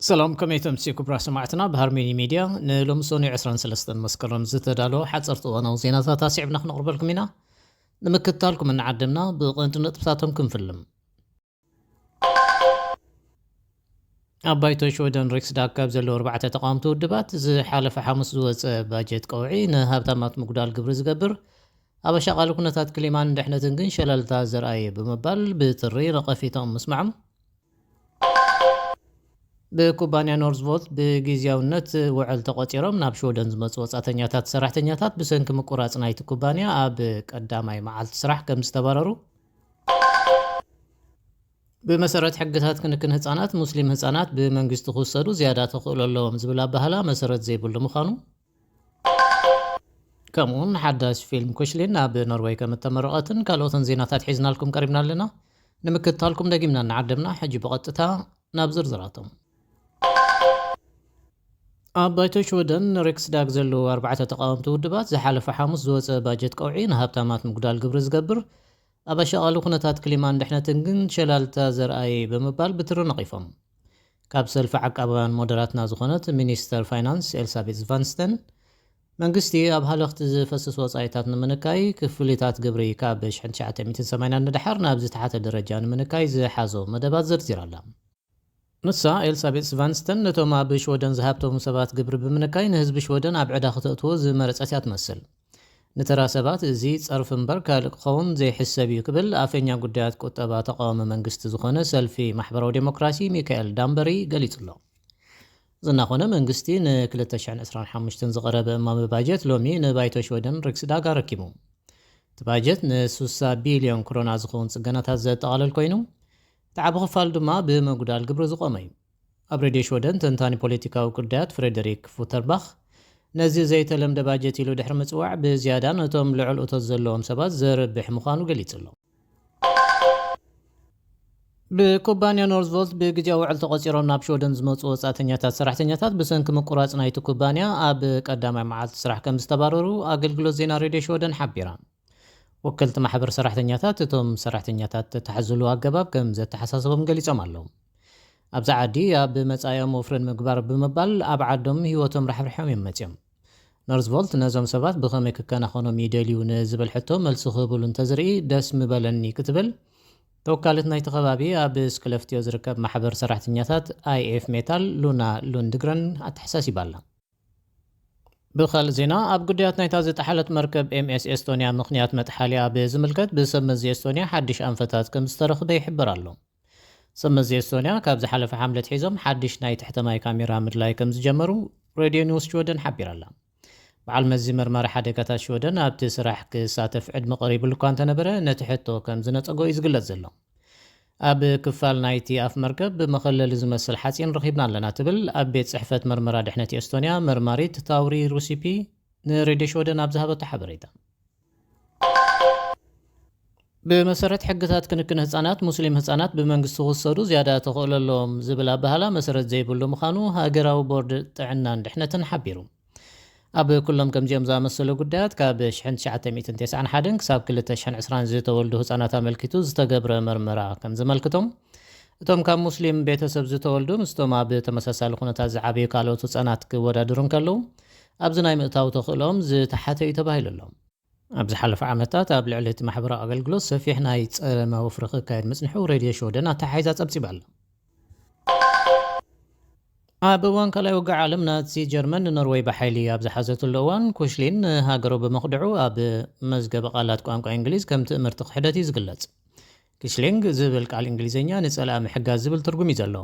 ሰላም፣ ከመይ ተምሲ ክቡራት ሰማዕትና? ብሃርሜኒ ሚድያ ንሎሚ ሰኑይ ዕስራን ሰለስተን መስከረም ዝተዳለወ ሓፀርቲ እዋናዊ ዜናታት ኣስዕብና ክነቕርበልኩም ኢና። ንምክትታልኩም እናዓደምና ብቐንዲ ነጥብታቶም ክንፍልም። ኣብ ባይቶ ሽወደን ሪክስዳግ ካብ ዘለዉ ኣርባዕተ ተቃወምቲ ውድባት ዝሓለፈ ሓሙስ ዝወፀ ባጀት ቀውዒ ንሃብታማት ምጉዳል ግብሪ ዝገብር፣ ኣብ ኣሻቓሊ ኩነታት ክሊማን ድሕነትን ግን ሸለልታ ዘርኣየ ብምባል ብትሪ ነቐፊታኦም ምስማዖም። ብኩባንያ ኖርዝቮልት ብግዝያውነት ውዕል ተቆፂሮም ናብ ሽወደን ዝመፁ ወፃእተኛታት ሰራሕተኛታት ብሰንኪ ምቁራፅ ናይቲ ኩባንያ ኣብ ቀዳማይ መዓልቲ ስራሕ ከም ዝተባረሩ። ብመሰረት ሕግታት ክንክን ህፃናት፣ ሙስሊም ህፃናት ብመንግስቲ ክውሰዱ ዝያዳ ተኽእሎ ኣለዎም ዝብል ኣባህላ መሰረት ዘይብሉ ምዃኑ። ከምኡውን ሓዳሽ ፊልም ኩሽሊን ኣብ ኖርወይ ከም እተመረቐትን ካልኦትን ዜናታት ሒዝናልኩም ቀሪብና ኣለና። ንምክትታልኩም ደጊምና እናዓደምና፣ ሕጂ ብቐጥታ ናብ ዝርዝራቶም። ኣብ ባይቶ ሽወደን ሪክስዳግ ዘለዉ ኣርባዕተ ተቃወምቲ ውድባት ዝሓለፈ ሓሙስ ዝወፀ ባጀት ቀውዒ ንሃብታማት ምጉዳል ግብሪ ዝገብር፣ ኣብ ኣሻቓሊ ኩነታት ክሊማን ድሕነትን ግን ሸላልታ ዘርኣየ ብምባል ብትሪ ነቒፎም። ካብ ሰልፊ ዓቃባውያን ሞደራትና ዝኾነት ሚኒስተር ፋይናንስ ኤልሳቤት ቫንስተን፣ መንግስቲ ኣብ ሃለኽቲ ዝፈስስ ወጻኢታት ንምንካይ ክፍሊታት ግብሪ ካብ ሽሕን ትሽዓተ ሚእትን ሰማንያን ንደሓር ናብ ዝተሓተ ደረጃ ንምንካይ ዝሓዞ መደባት ዘርዚራ ኣላ። ንሳ፣ ኤልሳቤት ስቫንስተን፣ ነቶም ኣብ ሽወደን ዝሃብተሙ ሰባት ግብሪ ብምንካይ ንህዝቢ ሽወደን ኣብ ዕዳ ክተእትዎ ዝመረጸት እያ ትመስል። ንተራ ሰባት እዚ ጸርፊ እምበር ካልእ ክኸውን ዘይሕሰብ እዩ ክብል ኣፈኛ ጉዳያት ቁጠባ ተቃዋሚ መንግስቲ ዝኾነ ሰልፊ ማሕበራዊ ዴሞክራሲ ሚካኤል ዳምበሪ ገሊጹ ኣሎ። እዚ እናኾነ መንግስቲ ን ክልተ ሽሕን ዕስራን ሓሙሽተን ዝቐረበ እማመ ባጀት ሎሚ ንባይቶ ሽወደን ሪክስዳግ ኣረኪቡ። እቲ ባጀት ን ስሳ ቢልዮን ክሮና ዝኸውን ጽገናታት ዘጠቓልል ኮይኑ፣ እቲ ዓቢ ክፋል ድማ ብምጉዳል ግብሪ ዝቖመ እዩ። ኣብ ሬድዮ ሽወደን ተንታኒ ፖለቲካዊ ጉዳያት ፍሬደሪክ ፉተርባኽ፣ ነዚ ዘይተለምደ ባጀት ኢሉ ድሕሪ ምጽዋዕ ብዝያዳ ነቶም ልዑል እቶት ዘለዎም ሰባት ዘርብሕ ምዃኑ ገሊጹ ኣሎ። ብኩባንያ ኖርዝቮልት ብግዜያዊ ውዕል ተቖጺሮም ናብ ሽወደን ዝመጹ ወጻእተኛታት ሰራሕተኛታት ብሰንኪ ምቁራጽ ናይቲ ኩባንያ ኣብ ቀዳማይ መዓልቲ ስራሕ ከም ዝተባረሩ ኣገልግሎት ዜና ሬድዮ ሽወደን ሓቢራ። ወከልቲ ማሕበር ሰራሕተኛታት እቶም ሰራሕተኛታት ተታሕዝሉ ኣገባብ ከም ዘተሓሳሰቦም ገሊጾም ኣለዉ። ኣብዚ ዓዲ ኣብ መጻኢኦም ወፍሪ ንምግባር ብምባል ኣብ ዓዶም ህይወቶም ራሕሪሖም እዮም መጺኦም። ኖርዝቮልት ነዞም ሰባት ብኸመይ ክከናኸኖም ይደልዩ ንዝብል ሕቶ መልሲ ክህብሉ እንተዝርኢ ደስ ምበለኒ ክትብል ተወካሊት ናይቲ ከባቢ ኣብ ስክለፍትዮ ዝርከብ ማሕበር ሰራሕተኛታት ኣይኤፍ ሜታል ሉና ሉንድግረን ኣተሓሳሲባ ኣላ። ብኻልእ ዜና፣ ኣብ ጉዳያት ናይታ ዝጠሓለት መርከብ ኤምኤስ ኤስቶንያ ምኽንያት መጥሓሊኣ ብዝምልከት ብሰብ መዚ ኤስቶንያ ሓድሽ ኣንፈታት ከም ዝተረኽበ ይሕበር ኣሎ። ሰብ መዚ ኤስቶንያ ካብ ዝሓለፈ ሓምለ ኣትሒዞም ሓድሽ ናይ ትሕተ ማይ ካሜራ ምድላይ ከም ዝጀመሩ ሬድዮ ኒውስ ሽወደን ሓቢራ ኣላ። በዓል መዚ መርማሪ ሓደጋታት ሽወደን ኣብቲ ስራሕ ክሳተፍ ዕድመ ቀሪብሉ እኳ እንተነበረ፣ ነቲ ሕቶ ከም ዝነጸጎ እዩ ዝግለጽ ዘሎ። ኣብ ክፋል ናይቲ ኣፍ መርከብ ብመኸለሊ ዝመስል ሓጺን ረኺብና ኣለና ትብል ኣብ ቤት ጽሕፈት መርመራ ድሕነት ኤስቶንያ መርማሪት ታውሪ ሩሲፒ ንሬድዮ ሽወደን ኣብ ዝሃበቶ ሓበሬታ። ብመሰረት ሕግታት ክንክን ህጻናት፣ ሙስሊም ህጻናት ብመንግስቲ ክውሰዱ ዝያዳ ተኽእሎ ኣለዎም ዝብል ኣበሃላ መሰረት ዘይብሉ ምዃኑ ሃገራዊ ቦርድ ጥዕናን ድሕነትን ሓቢሩ። ኣብ ኩሎም ከምዚኦም ዝኣመሰሉ ጉዳያት ካብ ሽሕን ትሽዓተ ሚእትን ተስዓን ሓደን ክሳብ ክልተ ሽሕን ዕስራን ዝተወልዱ ህጻናት ኣመልኪቱ ዝተገብረ መርመራ ከም ዘመልክቶም፣ እቶም ካብ ሙስሊም ቤተሰብ ዝተወልዱ ምስቶም ኣብ ተመሳሳሊ ኩነታት ዝዓበዩ ካልኦት ህጻናት ክወዳድሩ እንከለዉ፣ ኣብዚ ናይ ምእታው ተኽእሎኦም ዝተሓተ እዩ ተባሂሉ ኣሎ። ኣብ ዝሓለፈ ዓመታት ኣብ ልዕሊ እቲ ማሕበራዊ ኣገልግሎት ሰፊሕ ናይ ጸለመ ወፍሪ ክካየድ ምጽንሑ ሬድዮ ሽወደን ኣተሓሒዛ ጸብጺባ ኣላ። ኣብ እዋን ካልኣይ ውግእ ዓለም ናዚ ጀርመን ንኖርወይ ብሓይሊ ኣብ ዝሓዘትሉ እዋን፣ ኩሽሊን ንሃገሩ ብምኽድዑ ኣብ መዝገበ ቃላት ቋንቋ እንግሊዝ ከም ትእምርቲ ክሕደት እዩ ዝግለጽ። ኪሽሊንግ ዝብል ቃል እንግሊዝኛ ንጸላኢ ምሕጋዝ ዝብል ትርጉም እዩ ዘለዎ።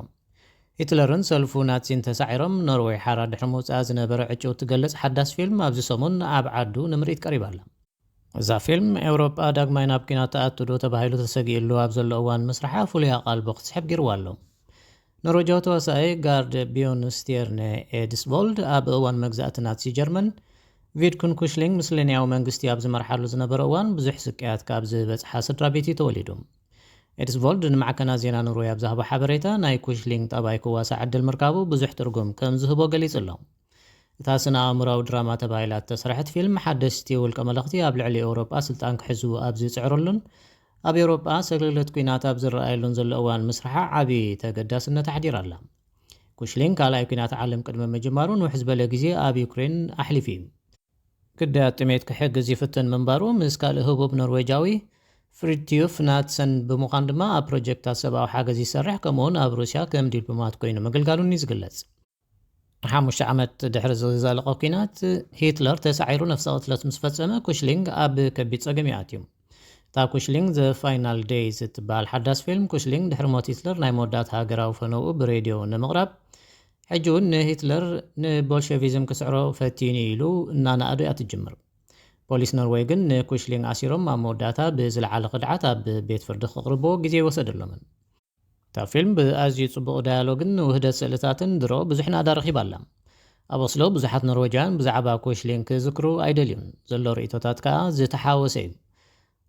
ሂትለርን ሰልፉ ናዚን ተሳዒሮም ኖርወይ ሓራ ድሕሪ ምውጻኣ ዝነበረ ዕጭው እትገልጽ ሓዳስ ፊልም ኣብዚ ሰሙን ኣብ ዓዱ ንምርኢት ቀሪባ ኣላ። እዛ ፊልም፣ ኤውሮጳ ዳግማይ ናብ ኲናት ትኣቱ ዶ ተባሂሉ ተሰጊእሉ ኣብ ዘሎ እዋን ምስርሓ ፍሉይ ኣቓልቦ ክትስሕብ ገይርዋ ኣሎ። ኖርወጃዊ ተዋሳኣይ ጋርድ ቢዮን ስቴርነ ኤድስቮልድ ኣብ እዋን መግዛእቲ ናዚ ጀርመን፣ ቪድኩን ኩሽሊንግ ምስለንያዊ መንግስቲ ኣብ ዝመርሓሉ ዝነበረ እዋን ብዙሕ ስቅያት ካብ ዝበጽሓ ስድራ ቤት እዩ ተወሊዱ። ኤድስቮልድ ንማዕከናት ዜና ኖርወይ ኣብ ዝሃቦ ሓበሬታ፣ ናይ ኩሽሊንግ ጠባይ ክዋሳእ ዕድል ምርካቡ ብዙሕ ትርጉም ከም ዝህቦ ገሊጹ ኣሎ። እታ ስነ ኣእምሮኣዊ ድራማ ተባሂላ እተሰርሐት ፊልም፣ ሓደስቲ ውልቀ መለኽቲ ኣብ ልዕሊ ኤውሮጳ ስልጣን ክሕዙ ኣብ ዝጽዕሩሉን ኣብ ኤውሮጳ ሰግለግለት ኲናት ኣብ ዝረኣየሉን ዘሎ እዋን ምስርሓ ዓቢ ተገዳስነት ኣሕዲራ ኣላ። ኩሽሊንግ ካልኣይ ኲናት ዓለም ቅድሚ ምጅማሩ ንውሕ ዝበለ ግዜ ኣብ ዩክሬን ኣሕሊፉ እዩ። ግዳያት ጥሜት ክሕግዝ ይፍትን ምንባሩ ምስ ካልእ ህቡብ ኖርዌጃዊ ፍሪድትዩፍ ናትሰን ብምዃን ድማ ኣብ ፕሮጀክታት ሰብኣዊ ሓገዝ ይሰርሕ፣ ከምኡውን ኣብ ሩስያ ከም ዲፕሎማት ኮይኑ ምግልጋሉን እዩ ዝግለጽ። ሓሙሽተ ዓመት ድሕሪ ዝዘለቐ ኲናት፣ ሂትለር ተሳዒሩ ነፍሰ ቅትለት ምስ ፈጸመ፣ ኩሽሊንግ ኣብ ከቢድ ጸገም እዩ ኣትዩ። እታ ኩሽሊንግ ዘ ፋይናል ዴይዝ እትበሃል ሓዳስ ፊልም፣ ኩሽሊንግ ድሕሪ ሞት ሂትለር ናይ መወዳእታ ሃገራዊ ፈነውኡ ብሬድዮ ንምቕራብ፣ ሕጂ እውን ንሂትለር ንቦልሸቪዝም ክስዕሮ ፈቲኑ ኢሉ እናነኣዶ እያ ትጅምር። ፖሊስ ኖርወይ ግን ንኩሽሊንግ ኣሲሮም ኣብ መወዳእታ ብዝለዓለ ክድዓት ኣብ ቤት ፍርዲ ክቕርብዎ ግዜ ይወሰደሎምን። እታ ፊልም ብኣዝዩ ጽቡቕ ዳያሎግን ውህደት ስእልታትን ድሮ ብዙሕ ናዳ ረኺባ ኣላ። ኣብ ኦስሎ ብዙሓት ኖርወጃውያን ብዛዕባ ኩሽሊንግ ክዝክሩ ኣይደልዩን። ዘሎ ርእይቶታት ከኣ ዝተሓወሰ እዩ።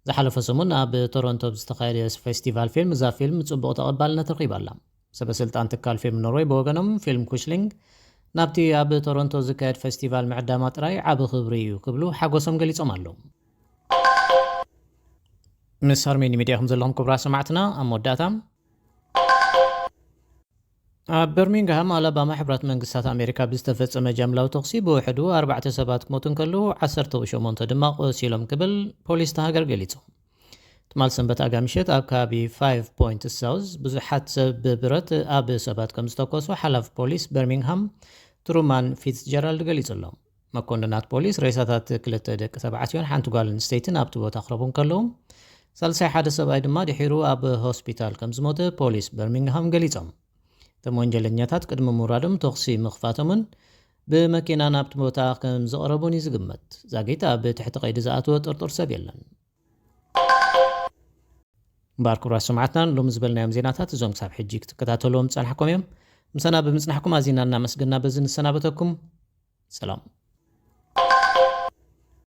ዝሓለፈ ሰሙን ኣብ ቶሮንቶ ብዝተኻየደ ፌስቲቫል ፊልም እዛ ፊልም ጽቡቕ ተቐባልነት ረኺባ ኣላ። ሰበ ስልጣን ትካል ፊልም ኖርወይ ብወገኖም፣ ፊልም ኩሽሊንግ ናብቲ ኣብ ቶሮንቶ ዝካየድ ፌስቲቫል ምዕዳማ ጥራይ ዓቢ ክብሪ እዩ ክብሉ ሓጎሶም ገሊጾም ኣለዉ። ምስ ኣርሜኒ ሚድያ ከም ዘለኹም ክቡራት ሰማዕትና፣ ኣብ መወዳእታ፣ ኣብ በርሚንግሃም ኣላባማ፣ ሕቡራት መንግስታት ኣሜሪካ ብዝተፈጸመ ጃምላዊ ተኹሲ ብውሕዱ ኣርባዕተ ሰባት ክሞቱ እንከለዉ፣ ዓሰርተ ሸሞንተ ድማ ቆሲሎም ክብል ፖሊስ እታ ሃገር ገሊጹ። ትማል ሰንበት ኣጋ ምሸት ኣብ ከባቢ ፋይቭ ፖይንት ሳውዝ ብዙሓት ሰብ ብብረት ኣብ ሰባት ከም ዝተኮሱ ሓላፊ ፖሊስ በርሚንግሃም ትሩማን ፊትስጀራልድ ገሊጹ ኣሎ። መኮንናት ፖሊስ ሬሳታት ክልተ ደቂ ተባዕትዮን ሓንቲ ጓል ኣንስተይትን ኣብቲ ቦታ ክረቡ እንከለዉ፣ ሳልሳይ ሓደ ሰብኣይ ድማ ድሒሩ ኣብ ሆስፒታል ከም ዝሞተ ፖሊስ በርሚንግሃም ገሊጾም። እቶም ወንጀለኛታት ቅድሚ ምውራዶም ተኹሲ ምኽፋቶምን ብመኪና ናብቲ ቦታ ከም ዝቐረቡን እዩ ዝግመት። ዛጊት ኣብ ትሕቲ ቀይዲ ዝኣተወ ጥርጡር ሰብ የለን። እምበኣር ክቡራት ሰማዕትና፣ ሎሚ ዝበልናዮም ዜናታት እዞም ክሳብ ሕጂ ክትከታተልዎም ዝጸናሕኩም እዮም። ምሳና ብምጽናሕኩም ኣዚና እናመስገና በዚ ንሰናበተኩም። ሰላም።